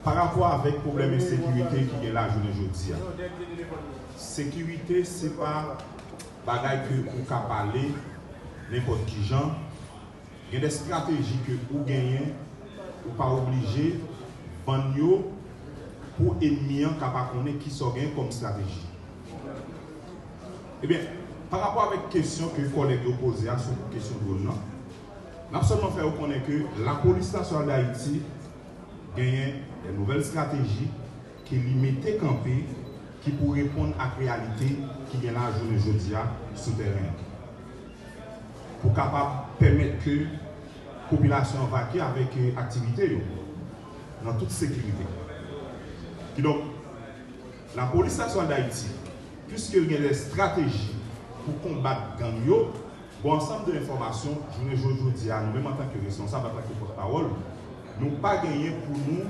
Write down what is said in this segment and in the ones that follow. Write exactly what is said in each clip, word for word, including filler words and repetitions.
Pa rapò avèk pwoblèm ensekirite ki gen la jounen jodi a, sekirite se pa bagay ke ou ka pale nenpòt ki jan. Gen de estrateji ke ou genyen, ou pa oblije vann yo pou enmi an ka pa konnen kisa w genyen kòm estrateji. Ebyen, pa rapò avèk kesyon ke kòlèg yo poze a sou kesyon dwòn nan, n ap sèlman fè yo konnen ke Lapolis Nasyonal d Ayiti genyen de nouvèl estrateji ke li mete kanpe ki pou reponn ak reyalite ki gen la jounen jodi a sou tèren an. Pou kapab pèmèt ke popilasyon an vake avèk, eh, aktivite yo nan tout sekirite. Kidonk, Lapolis Nasyonal d Ayiti, piske l gen de estrateji pou konbat gang yo, bon ansanm de enfòmasyon, jounen jodi jodi a, nou menm antanke responsab, antanke pòtpawòl, nou pa genyen pou nou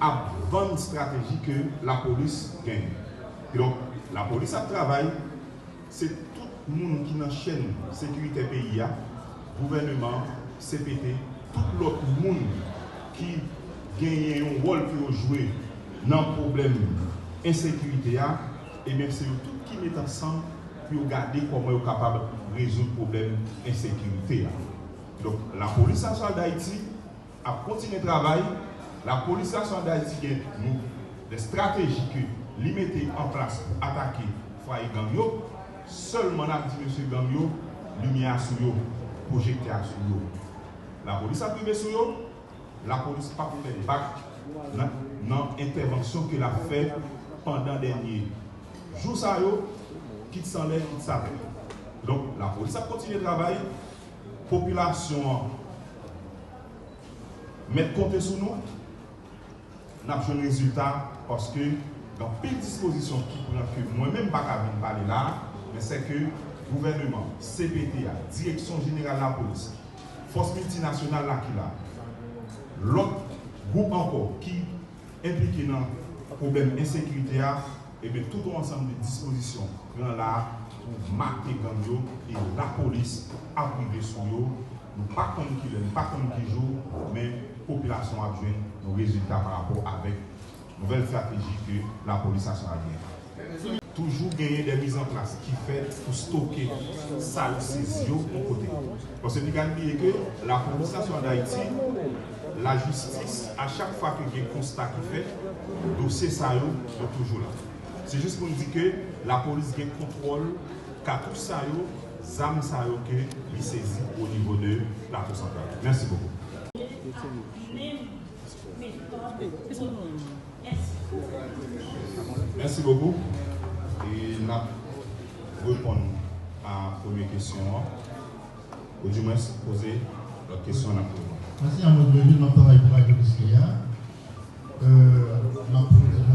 ap vann estrateji ke lapolis genyen. Kidonk, lapolis ap travay, se tout moun ki nan chèn sekiritè peyi a, gouvèneman, C P T, tout lòt moun ki genyen yon wòl pou yo jwe nan pwoblèm ensekirite a, ebyen, se yo tout ki met ansanm pou yo gade kòman yo kapab rezoud pwoblèm ensekirite a. Donk, Lapolis Nasyonal d Ayiti ap kontinye travay. Lapolis Nasyonal d Ayiti gen nou de estrateji ke li mete an plas pou atake fwaye gang yo. Sèlman n ap di mesye gang yo, limyè a sou yo, pwojektè a sou yo. Lapolis ap rive sou yo. Lapolis p ap fè bak nan, nan entèvansyon ke l ap fè pandan dènye jou sa yo, kit san lè, kit sa lè. Donk, lapolis ap kontinye travay. Popilasyon an mèt konte sou nou. N ap jwenn rezilta paske gen anpil dispozisyon ki pran ke mwen menm m pa ka vin pale la a, men se ke gouvèneman, C P T a, Direksyon Jeneral Lapolis, Fòs Miltinasyonal la ki la, lòt gwoup ankò ki enplike nan pwoblèm ensekirite a, ebyen, tout yon ansanm de dispozisyon pran la a pou mate gang yo, e lapolis ap rive sou yo. Nou pa konn kilè, nou pa konn ki jou, men popilasyon ap jwenn yon rezilta pa rapò avèk nouvèl estrateji ke lapolis nasyonal genyen. Toujou genyen de mizanplas ki fèt pou stoke sa yo sezi yo yon kote. Paske piga n bliye ke Lapolis Nasyonal d Ayiti, lajistis, a chak fwa ke gen konsta ki fèt, dosye sa yo, yo toujou la. Se jis pou n di ke lapolis gen kontwòl katouch sa yo, zam sa yo ke li sezi o nivo de Plato Santral. Mèsi bokou. Mèsi bokou. E n ap reponn a premye kesyon an, oudimwens poze lòt kesyon, n ap reponn. Mèsi a Mòd Mevil, m ap travay pou Radyo Biskeya. Euh, m ap poze